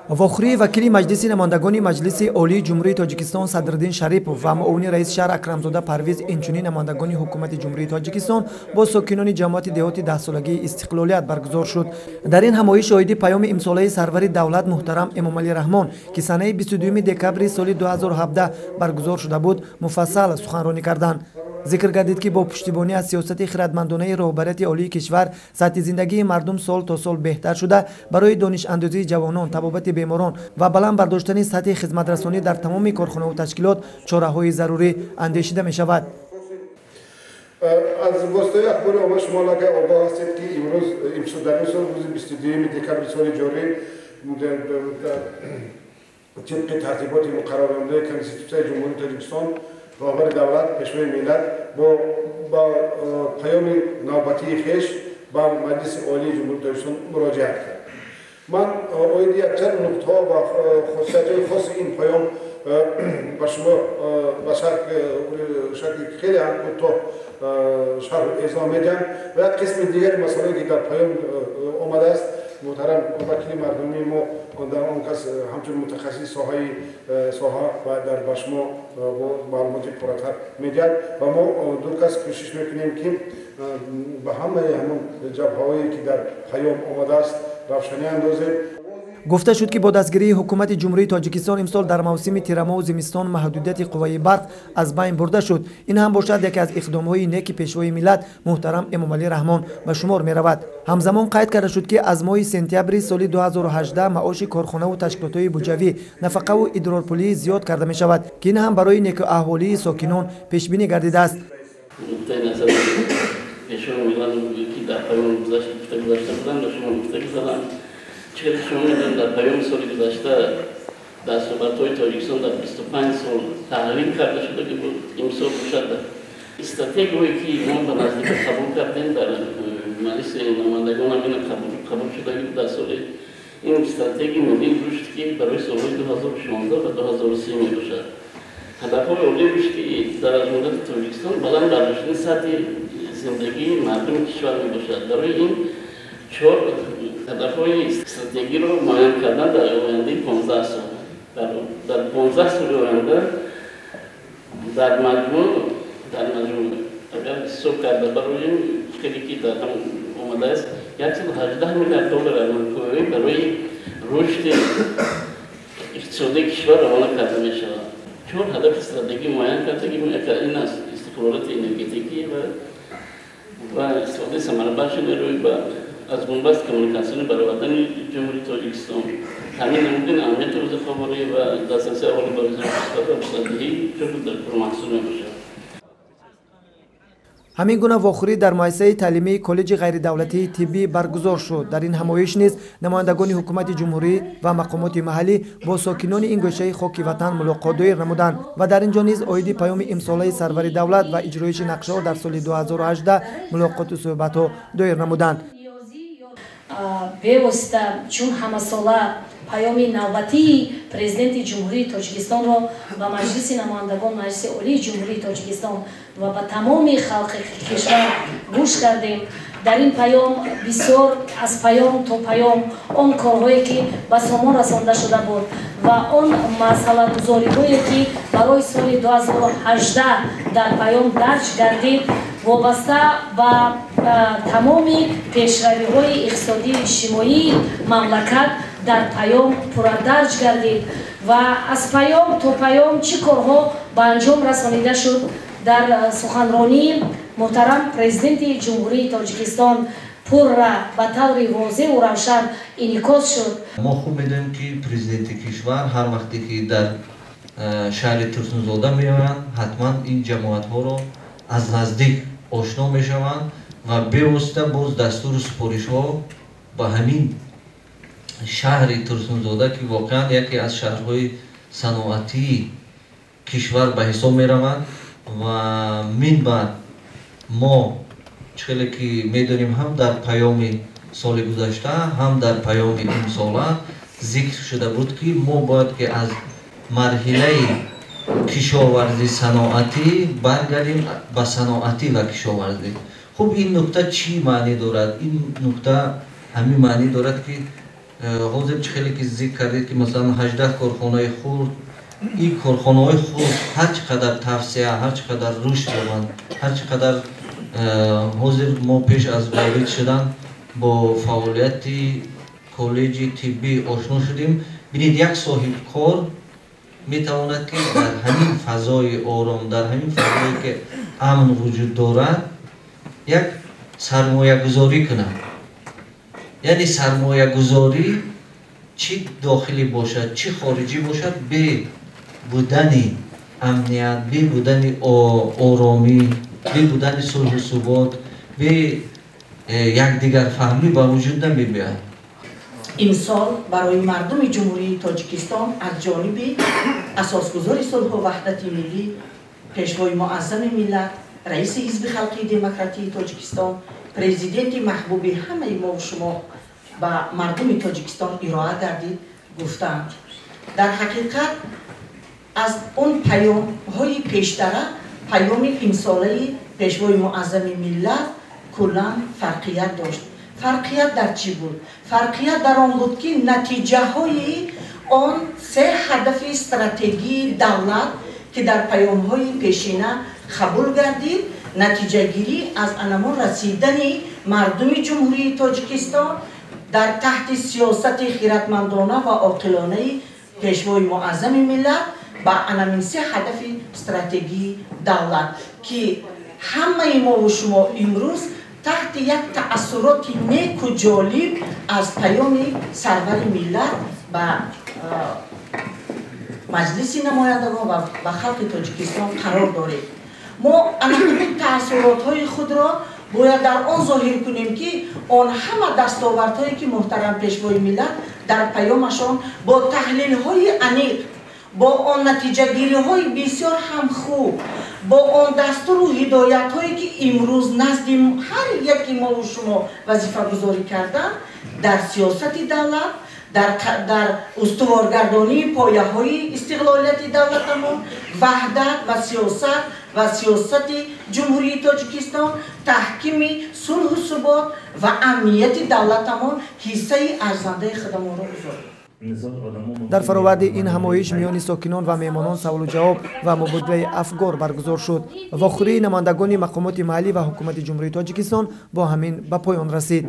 Вохӯрии вакили Маҷлиси намояндагони Маҷлиси Олии Ҷумҳурии Тоҷикистон Садриддин Шарипов ва муовини раиси шаҳр Акрамзода Парвиз, инчунин намояндагони ҳукумати Ҷумҳурии Тоҷикистон бо сокинони ҷамоати деҳоти даҳсолагии Истиқлолият баргузор шуд. Дар ин ҳамоиш оиди паёми имсолаи сарвари давлат муҳтарам Эмомалӣ Раҳмон, ки санаи 22 декабри соли 2017 баргузор шуда буд, муфассал суханронӣ карданд. Зикр гардид, ки бо пуштибонӣ аз сиёсати хирадмандонаи роҳбарияти олии кишвар сатҳи зиндагии мардум сол то сол беҳтар шуда, барои донишандозии ҷавонон, табобати беморон ва баланд бардоштани сатҳи хизматрасонӣ дар тамоми корхонаву ташкилот чораҳои зарурӣ андешида мешавад. Аз воситаи ахбори омма шумо аллакай огоҳ ҳастед, ки имрӯз, дар ин сол, рӯзи 22 декабри соли ҷорӣ, тибқи тартиботи муқаррарнамудаи Конститутсияи Ҷумҳурии Тоҷикистон, роҳбари давлат, Пешвои миллат бо паёми навбатии хеш ба Маҷлиси Олии Ҷумҳурии Тоҷикистон муроҷиат кард. Ман оиди якчанд нуқтаҳо ва хусусиятҳои хоси ин паём ба шумо ба шакли хеле ҳам кӯтоҳ шарҳу эзоҳ медиҳам ва як қисми дигари масъалае, ки дар паём омадааст, муҳтарам вакили мардумии мо дар он кас ҳамчун мутахассиси соҳаи соҳа дар ба шумо бо маълумоти пурратар медиҳад. Ва мо ду кас кӯшиш мекунем, ки ба ҳамаи ҳамон ҷабҳаҳое, ки дар паём омадааст, равшанӣ андозем. Гуфта шуд, ки бо дастгирии ҳукумати Ҷумҳурии Тоҷикистон имсол дар мавсими тирамоҳу зимистон маҳдудияти қувваи барқ аз байн бурда шуд. Ин ҳам бошад яке аз иқдомҳои неки Пешвои миллат муҳтарам Эмомалӣ Раҳмон ба шумор меравад. Ҳамзамон қайд карда шуд, ки аз моҳи сентябри соли 2018 маоши корхонаву ташкилотҳои буҷавӣ, нафақаву идрорпулӣ зиёд карда мешавад, ки ин ҳам барои некуаҳволии сокинон пешбинӣ гардидааст. Пешвои миллат, ки дар паём гузашта буданд, ба шумо гуфта гузаранд. Чӣ шумо медонед, дар паёми соли гузашта дастовардҳои Тоҷикистон дар 25 сол таҳлил карда шуда буд. Имсол бошад, стратегияҳое, ки мо ба наздикӣ қабул кардем, дар Маҷлиси намояндагон ҳам ина қабул шуда буд дар соли ин стратегияи миллии рушд, ки барои солҳои 2016 ва 2030 мебошад. Ҳадафҳои олии рушди дарозмуддати Тоҷикистон баланд бардоштани сатҳи зиндагии мардуми кишвар мебошад. Барои ин чор ҳадафҳои стратегиро муайян кардан дар ояндаи 15 сол. Дар 15 соли оянда дар маҷмӯъ агар ҳисоб карда бароем, хеле ки дар ҳам омадааст, 118 миллиард доллар амрикоӣ барои рушди иқтисодии кишвар равона карда мешавад. Чор ҳадафи стратегӣ муайян карда, ки ин аст: истиқлолияти энергетикӣ ва истифодаи самарабахши нерӯи барқ, аз бунбасти коммуникатсионӣ баровардани Ҷумҳурии Тоҷикистон, таъмин намудани амнияти озуқаворӣ ва дастрасии аҳолӣ ба ғизои ва мусаддиҳӣ чӯб пурмаҳсул мебошад. Ҳамин гуна вохӯрӣ дар муассисаи таълимии коллеҷи ғайридавлатии тиббӣ баргузор шуд. Дар ин ҳамоиш низ намояндагони ҳукумати ҷумҳурӣ ва мақомоти маҳаллӣ бо сокинони ин гӯшаи хоки ватан мулоқот доир намуданд ва дар ин ҷо низ оиди паёми имсолаи сарвари давлат ва иҷроиши нақшаҳо дар соли 2018 мулоқоту суҳбатҳо доир намуданд. Бевосита, чун ҳамасола паёми навбатии Президенти Ҷумҳурии Тоҷикистонро ба Маҷлиси намояндагон, Маҷлиси Олии Ҷумҳурии Тоҷикистон ва ба тамоми халқи кишвар гӯш кардем. Дар ин паём бисёр, аз паём то паём, он корҳое, ки ба сомон расонда шуда буд, ва он масъалагузориҳое, ки барои соли 2018 дар паём дарҷ гардид, вобаста ба тамоми пешравиҳои иқтисодию иҷтимоии мамлакат дар паём пурра дарҷ гардид. Ва аз паём то паём чӣ корҳо ба анҷом расонида шуд, дар суханронии муҳтарам Президенти Ҷумҳурии Тоҷикистон пурра ба таври возеҳу равшан инъикос шуд. Мо хуб медонем, ки президенти кишвар ҳар вақте ки дар шаҳри Турсунзода меоянд, ҳатман ин ҷамоатҳоро аз наздик ошно мешаванд ва бевосита боз дастуру супоришҳо ба ҳамин шаҳри Турсунзода, ки воқеан яке аз шаҳрҳои саноатии кишвар ба ҳисоб мераванд. Ва минбаъд мо чӣ хеле ки медонем, ҳам дар паёми соли гузашта, ҳам дар паёми имсола зикр шуда буд, ки мо бояд ки аз марҳилаи кишоварзӣ саноатӣ баргардем ба саноатӣ ва кишоварзӣ. Хуб, ин нукта чӣ маънӣ дорад? Ин нукта ҳамин маънӣ дорад, ки Ҳозир чӣ хеле ки зикр кардед, ки масалан 18 корхонаи хурд, ин корхонаҳои хурд ҳар чӣ қадар тавсеа, ҳар чӣ қадар рушд ёбанд, ҳар чӣ қадар ҳозир мо пеш аз ворид шудан бо фаъолияти коллеҷи тиббӣ ошно шудем. Бинед, як соҳибкор метавонад, ки дар ҳамин фазои ором, дар ҳамин фазое ки амн вуҷуд дорад, як сармоягузорӣ кунад. Яъне сармоягузорӣ чӣ дохилӣ бошад, чӣ хориҷӣ бошад, бе будани амният, бе будани оромӣ, бе будани сулҳу субот, бе якдигарфаҳмӣ ба вуҷуд намебиёяд. Имсол барои мардуми Ҷумҳурии Тоҷикистон аз ҷониби асосгузори сулҳу ваҳдати миллӣ, пешвои муаззами миллат, раиси Ҳизби халқии демократии Тоҷикистон, президенти маҳбуби ҳамаи мову шумо ба мардуми Тоҷикистон ироа гардид, гуфтанд. Дар ҳақиқат аз он паёмҳои пештара паёми имсолаи пешвои муаззами миллат куллан фарқият дошт. Фарқият дар чӣ буд? Фарқият дар он буд, ки натиҷаҳои он се ҳадафи стратегии давлат, ки дар паёмҳои пешина қабул гардид, натиҷагирӣ аз анамон расидани мардуми Ҷумҳурии Тоҷикистон дар таҳти сиёсати хиратмандона ва оқилонаи пешвои муаззами миллат ба анамин се ҳадафи стратегии давлат, ки ҳамаи мову шумо имрӯз таҳти як таассуроти неку ҷолиб аз паёми сарвари миллат ба Маҷлиси намояндагон ва ба халқи Тоҷикистон қарор дорем. Мо ана ҳамин таассуротҳои худро бояд дар он зоҳир кунем, ки он ҳама дастовардҳое, ки муҳтарам пешвои миллат дар паёмашон бо таҳлилҳои аниқ, бо он натиҷагириҳои бисёр ҳам хуб, бо он дастуру ҳидоятҳое, ки имрӯз назди ҳар яки мову шумо вазифагузорӣ карданд, дар сиёсати давлат, дар устуворгардонии пояҳои истиқлолияти давлатамон, ваҳдат ва сиёсат ва сиёсати Ҷумҳурии Тоҷикистон, таҳкими сулҳу субот ва амнияти давлатамон ҳиссаи арзандаи худамонро гузорем. Дар фароварди ин ҳамоиш миёни сокинон ва меҳмонон саволу ҷавоб ва мубодилаи афгор баргузор шуд. Вохӯрии намояндагони мақомоти маҳаллӣ ва ҳукумати Ҷумҳурии Тоҷикистон бо ҳамин ба поён расид.